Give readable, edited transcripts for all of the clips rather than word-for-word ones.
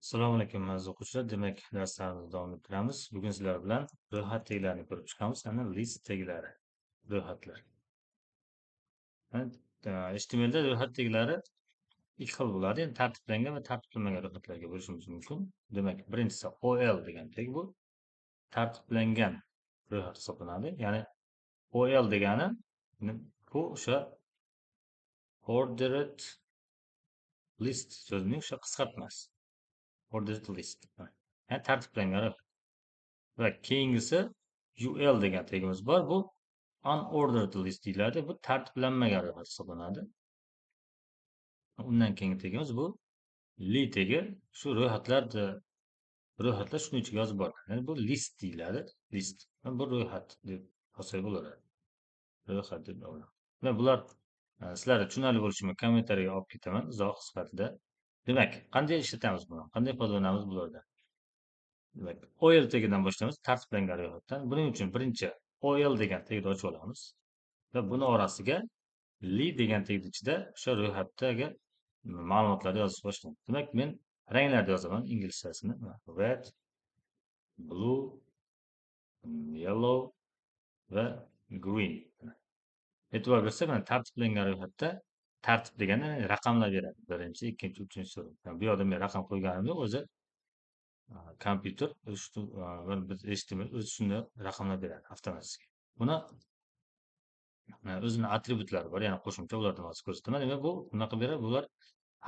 Assalomu alaykum, aziz o'quvchilar. Demak, darslarimizni davom ettiramiz. Bugun sizlar bilan ro'yxat tegilarini ko'rib chiqamiz. Ya'ni list teglari, ro'yxatlar. HTMLda ro'yxat teglari ikki xil bo'ladi. Ya'ni tartiblangan va tartiblanmagan ro'yxatlarga bo'lishimiz mumkin. Demak, birinchisi OL degan teg, bu tartiblangan ro'yxat hisoblanadi. Ya'ni OL degani bu o'sha ordered list so'zining o'sha qisqartmasi. Ordered list. Ya'ni tartiblangan ro'yxat. Va keyingisi UL degan tegimiz bor. Bu unordered list deyiladi. Bu tartiblanmagan ro'yxat hisoblanadi. Undan keyingi tegimiz bu li tegi. Shu ro'yxatlar shuning ichiga yozib boriladi. Ya'ni bu list deyiladi. List. Bu ro'yxat deb olsak bo'ladi. Ro'yxat deb oladi. Va bular sizlarga tushunarli bo'lishi uchun kommentariyaga olib ketaman izoh sifatida. Demak, qanday ishlatamiz buni? Qanday foydalanamiz bulardan? Demak, OL tegidan boshlaymiz, tartiblangan ro'yxatdan. Buning uchun birinchi OL degan tegni ochib olamiz va buni orasiga li degan tegni ichida o'sha ro'yxatdagi ma'lumotlarni yozib boshlaymiz. Demak, men ranglarni yozaman, inglizchasini. Red, blue, yellow va green. E'tibor bersak, mana tartiblangan ro'yxatda tartib deganda raqamlar beradi. Birinchi, ikkinchi, uchinchi so'rov. Bu yerda men raqam qo'yganimda o'zi kompyuter biz HTML o'zi shunda raqamlar beradi avtomatik. Buni o'zini atributlari bor, ya'ni qo'shimcha ulardan hozir ko'rsataman. Demak, bu nima qilib beradi? Bular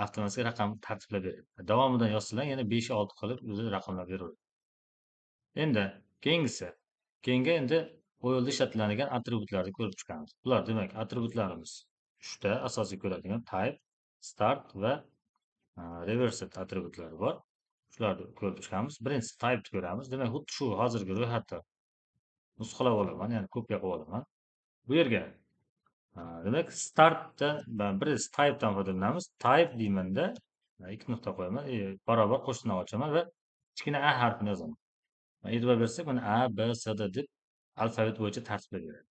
avtomatik raqam tartiblab beradi. Davomidan yozsalar yana 5, 6 qilib o'zi raqamlar beraveradi. Endi keyingi endi OLda ishlatiladigan atributlarni ko'rib chiqamiz. Bular demak atributlarimiz uchta asosiy ko'radigan type, start va reversed atributlari bor. Shularni ko'rib chiqamiz. Birinchisi type ko'ramiz. Demak, xuddi shu hozirgi ro'yxatni nusxalab olaman, ya'ni kopiya qilib olaman. Bu yerga demak startdan birinchisi typedan foydalanamiz. Type deymanda ikki nuqta qo'yaman, barobar qo'shtirnoq ochaman va kichkina a harfini yozaman. E'tibor bersak, mana A, B, C, D deb alfabet bo'yicha tartiblab beradi.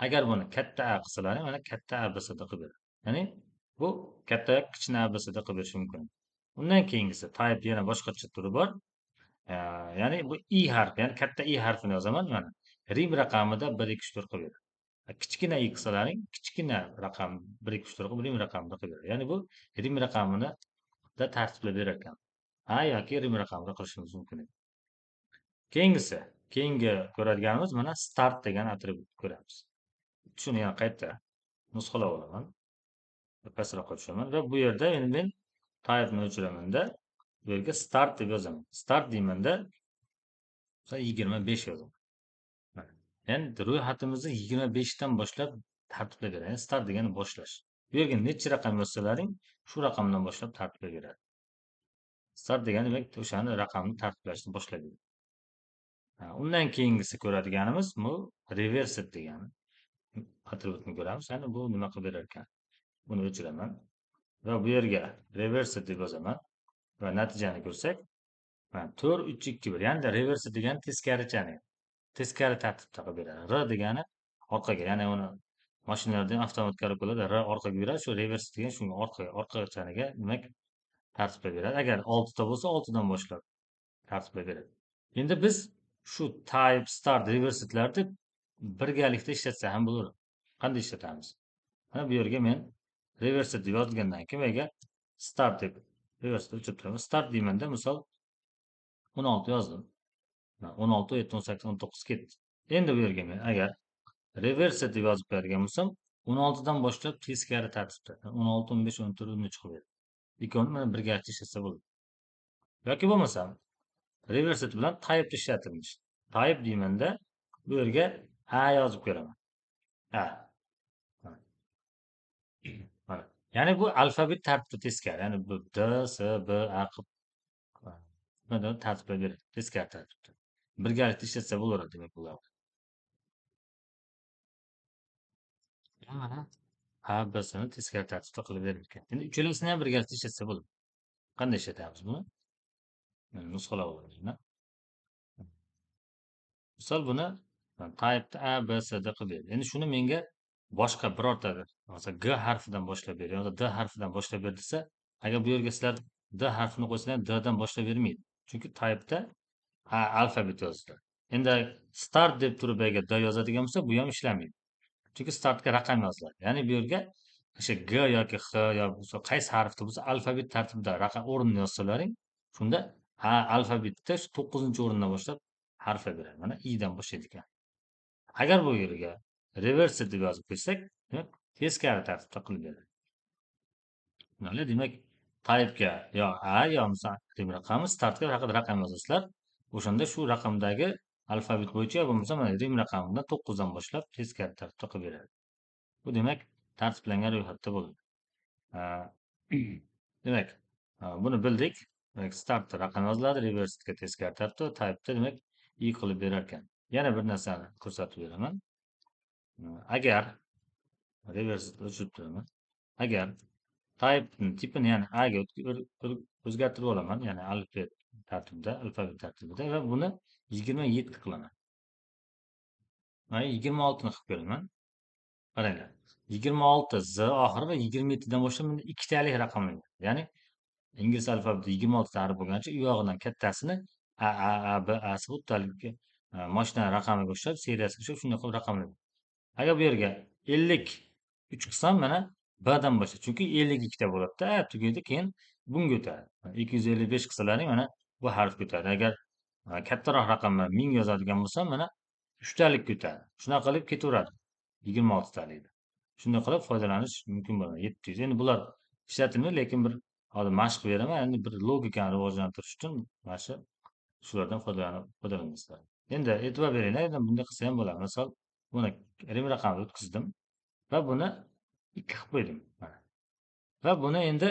Agar buni katta A qilsalar, mana katta A, B, C, D qilib beradi. Ya'ni bu katta kichkina A, B, C, D qilib berishi mumkin. Undan keyingisi type yana boshqacha turi bor. Ya'ni bu I harfi, ya'ni katta I harfini yozaman mana. Rim raqamida 1 2 3 4 qilib beradi. Kichkina I qilsalaring, kichkina raqam 1 2 3 4 qilib rim raqamida qilib beradi. Ya'ni bu rim raqamini da tartiblab berar ekan. A yoki rim raqamida qilishimiz mumkin. Keyingisi, keyingi ko'radiganimiz mana start degan atribut ko'ramiz. Shuni yana qayta nusxalab olaman. Pastroqqa tushaman va bu yerda endi men type'ni o'chiramanda bu yerga start deb yozaman. Start deymanda 25 yozaman. Ya'ni ro'yxatimizni 25 dan boshlab tartiblab beradi. Ya'ni start degani boshlash. Bu yerga necha raqam yozsalaring, shu raqamdan boshlab tartiblab beradi. Start degani demak o'shani raqamni tartiblashni boshlab beradi. Undan keyingisi ko'radiganimiz bu reversed degani atributni ko'ramiz. Ya'ni bu nima qilib berar ekan? Buni o'chiraman va bu yerga reversed deb yozaman va natijani ko'rsak, mana 4 3 2 1. Ya'ni reversed degani teskarichani, teskari tartibda qilib beradi. R degani orqaga, ya'ni uni mashinalarda ham avtomat korobkalarda R orqaga yuradi, shu reversed degan shunga orqachaniga demak tartiblab beradi. Agar 6 ta bo'lsa, 6 dan boshlab tartiblab beradi. Endi biz shu type, start, reversedlarni birgalikda ishlatsa ham bo'ladi. Qanday ishlatamiz? Mana bu yerga men reversed deb yozgandan keyin bu yerga start deb reversed o'chirib turaman. Start deymanda misol 16 yozdim. 16, 17, 18, 19 ketdi. Endi bu yerga men agar reversed deb yozib qo'yadigan bo'lsam, 16 dan boshlab teskari tartibda 16, 15, 14, 13 qilib beradi. Ikkovini mana birgalikda ishlatsa bo'ladi. Yoki bo'lmasam reversed bilan type ishlatilmish. Type deymanda bu yerga A yozib ko'raman. A. Mana. Ya'ni bu alfabet tartibda teskari. Ya'ni bu D, S, B, A qilib mana tartiblab beradi. Teskari tartibda. Birgalikda ishlatsa bo'ladi demak bular. Mana A, B, S ni teskari tartibda qilib berar ekan. Endi uchalasini ham birgalikda ishlatsa bo'ladi. Qanday ishlatamiz buni? Nusxalab olaman. Misol buni type'da A, B, C, D qilib berdi. Endi shuni menga boshqa birorta, masalan, G harfidan boshlab ber yoki D harfidan boshlab ber desa, agar bu yerga sizlar D harfini qo'ysalar D dan boshlab bermaydi. Chunki type'da A alfabet yoziladi. Endi start deb turib agar D yozadigan bo'lsa, bu ham ishlamaydi. Chunki startga raqam yoziladi. Ya'ni bu yerga o'sha G yoki X yo bo'lsa qaysi harfda bo'lsa alfabet tartibida raqam o'rnini yozsalaring, shunda A alfabetda shu 9-o'rindan boshlab harflar beradi. Mana I dan boshlaydi ekan. Agar bu yerga reverse deb yozib qo'ysak, demak teskari tartibda qilib beradi. Mana demak type'ga yo A yo misol raqami, startga faqat raqam yozasizlar. O'shanda shu raqamdagi alfabet bo'yicha bo'lmasa mana rim raqamidan 9 dan boshlab teskari tartibda qilib beradi. Bu demak tartiblangan ro'yxatda bo'ladi. Demak, buni bildik. Demak, startda raqam yoziladi, reverse'ga teskari tartibda, type'da demak i qilib berar ekan. Yana bir narsani ko'rsatib beraman. Agar reverse'ni o'chirib turaman. Agar type'ning tipini ya'ni A ga o'zgartirib olaman, ya'ni alfabet tartibida va buni 27 qilaman. Mana 26 ni qilib ko'raman. Qaranglar. 26 Z oxiri va 27 dan boshlab bunda ikkitalik raqamlar. Ya'ni ingliz alfabetida 26 ta harf bo'lgancha, u yog'idan kattasini A, A, A, B, A si xuddi mashina raqamiga o'xshab, seriyasiga o'xshab shunday qilib raqamlaydi. Agar bu yerga 53 qilsam, mana B dan boshlaydi. Chunki 52 ta bo'ladi-da, A tugaydi, keyin bunga o'tadi. 255 qilsalaring mana bu harfga o'tadi. Agar kattaroq raqamlar 1000 yozadigan bo'lsam, mana 3 talikka o'tadi. Shunaqa qilib ketaveradi. 26 talikda. Shunday qilib foydalanish mumkin bo'ladi. 700. Endi bular ishlatilmaydi, lekin bir hozir mashq beraman. Endi bir logikani rivojlantirish uchun mana shulardan foydalanasizlar. Endi e'tibor beringlar, endi bunday qilsa ham bo'ladi. Misol, buni rim raqamini o'tkazdim va buni 2 qilib qo'ydim. Mana. Va buni endi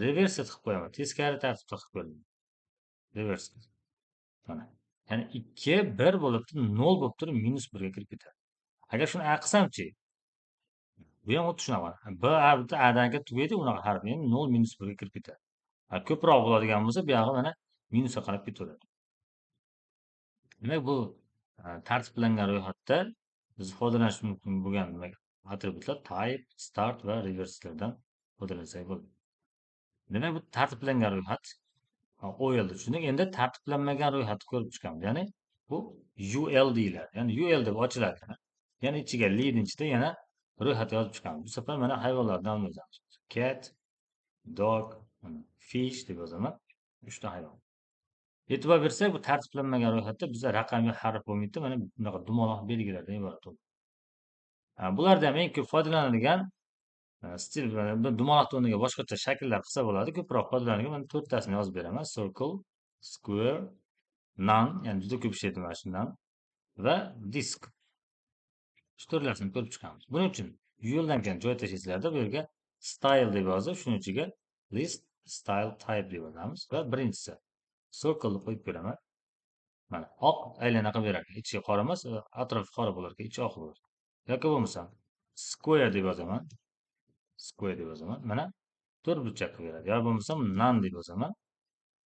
reverse qilib qo'yaman. Teskari tartibda qilib qo'ydim. Reverse. Mana. Ya'ni 2 1 bo'lib turib, 0 bo'lib turib, -1 ga kirib ketadi. Agar shuni A qilsamchi, bu ham xuddi shunaqa. B A bitta A dan tugaydi, unaqa harf endi 0 -1 ga kirib ketadi. Ko'proq bo'ladigan bo'lsa, bu yog'i mana minusga qarab ketaveradi. Demak, bu tartiblangan ro'yxatda biz foydalanish mumkin bo'lgan demak atributlar type, start va reverselardan foydalansak bo'ladi. Demak, bu tartiblangan ro'yxat OL tushundik. Endi tartiblanmagan ro'yxatni ko'rib chiqamiz. Ya'ni bu UL deyiladi. Ya'ni UL deb ochiladi. Ya'ni ichiga leading ichida yana ro'yxat yozib chiqamiz. Bu safar mana hayvonlardan yozamiz. Cat, dog, fish deb yozaman. 3 ta hayvon. E'tibor bersak, bu tartiblanmagan ro'yxatda bizda raqamli harf bo'lmaydi, mana bunaqa dumaloq belgilardan iborat bo'ladi. Bularda ham eng ko'p foydalanilgan stil bilan dumaloq o'rniga boshqacha shakllar qilsa bo'ladi. Ko'proq foydalanilgan mana 4 tasini yozib beraman. Circle, square, none, ya'ni juda ko'p ishlaydi mana shu none va disk. Shu to'rtlasini ko'rib chiqamiz. Buning uchun yo'ldan keyin joy tashlaysizlarda bu yerga style deb yozib, shuning ichiga list style type deb yozamiz va birinchisi circle'ni qo'yib ko'raman. Mana oq aylana qilib berar ekan. Ichi qora emas, atrofi qora bo'lar ekan, ichi oq bo'lar. Yoki bo'lmasa square deb yozaman. Square deb yozaman. Mana to'rt burchak qilib beradi. Yoki bo'lmasa none deb yozaman.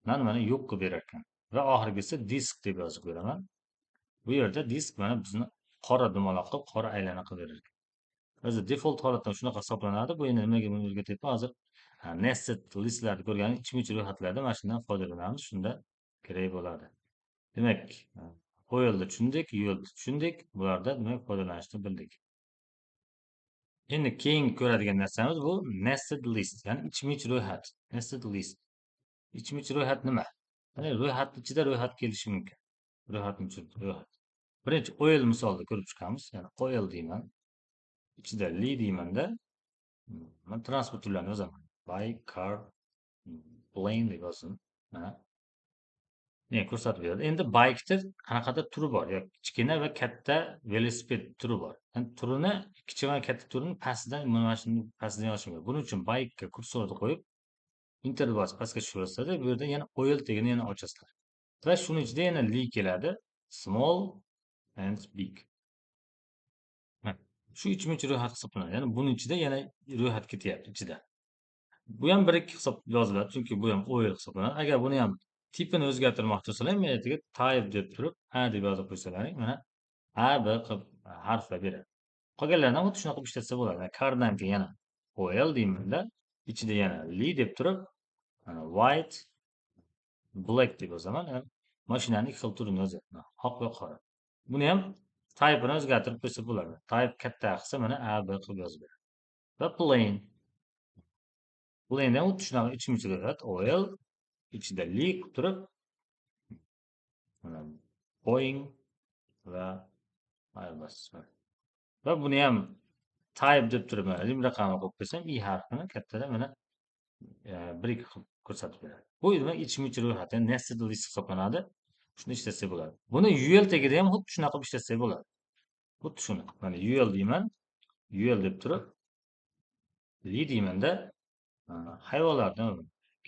None mana yo'q qilib berar ekan. Va oxirgisi disk deb yozib ko'raman. Bu yerda disk mana bizni qora dumaloq qilib, qora aylana qilib berar ekan. O'zi default holatdan shunaqa hisoblanadi. Bu endi nimaga buni o'rgatyapman? Hozir nested listlarni ko'rgan ichma-ich ro'yxatlarda mana shundan foydalanamiz. Shunda kerak bo'ladi. Demak, OLni tushundik, ULni tushundik. Bularda demak foydalanishni bildik. Endi keyin ko'radigan narsamiz bu nested list, ya'ni ichma-ich ro'yxat. Nested list. Ichma-ich ro'yxat nima? Ya'ni ro'yxatning ichida ro'yxat kelishi mumkin. Ro'yxatning ichida ro'yxat. Birinchi OL misolida ko'rib chiqamiz. Ya'ni OL deyman. Ichida li deymanda men transport turlarini yozaman. Bike, car, plane deb yozdim. Mana. Ne ko'rsatib beradi. Endi bike'da qanaqadir turi bor, yoki kichkina va katta velosiped turi bor. Yani turini, kichik va katta turini pastidan, mana shuni pastidan yozishim kerak. Buning uchun bike'ga kursorni qo'yib, enter bosib pastga tushirasizlar, bu yerda yana OL tagini yana ochasizlar. Va shuning ichida yana li keladi, small and big. Shu ichma-ich ro'yxat hisoblanadi. Ya'ni buning ichida yana ro'yxat ketyapti ichida. Bu ham 1-2 hisob yoziladi, chunki bu ham OL hisoblanadi. Agar buni ham tipini o'zgartirmoqchi bo'lsalar, men yerga type deb turib, A deb yozib qo'ysalaring, mana A, B qilib harflar beradi. Qolganlardan xuddi shunaqa qilib ishlatsa bo'ladi. Cardan keyin yana OL deymanda, ichida yana li deb turib, Mana white, black deb yozaman. Mashinani ikki xil turini yozyapman. Oq va qora. Buni ham type'ini o'zgartirib qo'ysa bo'ladi. Type katta qilsa mana A, B qilib yozib beradi. Va plane. Plane ham xuddi shunaqa ichma-ichiga kiradi. OL ichida li qilib turib mana Boeing va Airbus. Va buni ham type deb turib mana rim raqamini qo'yib qo'ysam, i harfini kattada mana 1 2 qilib ko'rsatib beradi. Bu nima ichma-ich ro'yxat, ya'ni nested list hisoblanadi. Shuni ishlatsak bo'ladi. Buni UL tagida ham xuddi shunaqa qilib ishlatsak bo'ladi. Xuddi shuni. Mana UL deyman. UL deb turib li deymanda hayvonlarni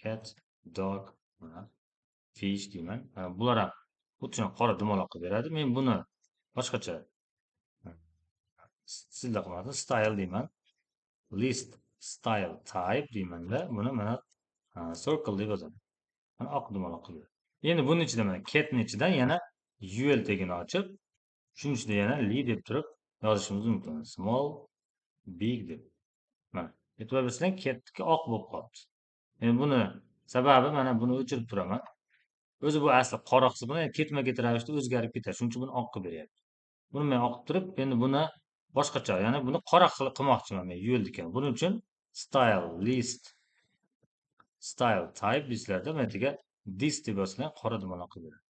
cat, dog, fish deyman. Bular ham xuddi shunaqa qora dumaloq qilib beradi. Men buni boshqacha stilda qilmadim. Style deyman. List style type deymanda buni mana circle deb yozaman. Mana oq dumaloq qilib beradi. Endi buning ichida mana catning ichidan yana UL tagini ochib, shuning ichida yana li deb turib yozishimiz mumkin. Small, big deb. Mana e'tibor bersang catniki oq bo'lib qoldi. Endi buni sababi mana buni o'chirib turaman. O'zi bu asli qora hisoblanadi, ketma-ket ravishda o'zgarib ketadi. Shuning uchun buni oq qilib beryapti. Buni men oq qilib turib, endi buni boshqacha, ya'ni buni qora qilmoqchiman men UL ekan. Buning uchun style list style type deysizlarda mana yerga this deb yozsanglar qora dumaloq qilib beradi.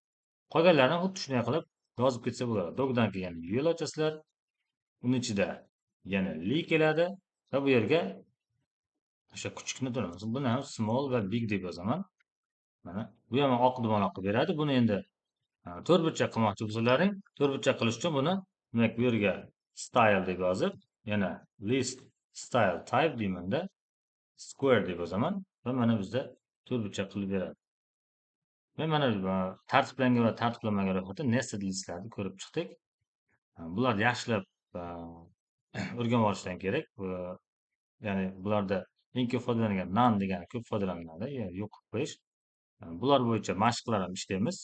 Qolganlarini xuddi shunday qilib yozib ketsa bo'ladi. Dogdan keyin yana UL ochasizlar. Uning ichida yana li keladi va bu yerga o'sha kuchukni turamiz. Buni ham small va big deb yozaman. Mana bu ham oq dumaloq qilib beradi. Buni endi to'rtburchak qilmoqchi bo'lsalaring, to'rtburchak qilish uchun buni demak bu yerga style deb yozib, yana list style type deymanda square deb yozaman va mana bizda to'rtburchak qilib beradi. Men mana tartiblangan va tartiblanmagan ro'yxatda nested listlarni ko'rib chiqdik. Bularni yaxshilab o'rganib olishdan kerak. Ya'ni bularda eng ko'p foydalangan none degani ko'p foydalaniladi, ya'ni yo'q qilib qo'yish. Bular bo'yicha mashqlar ham ishlaymiz.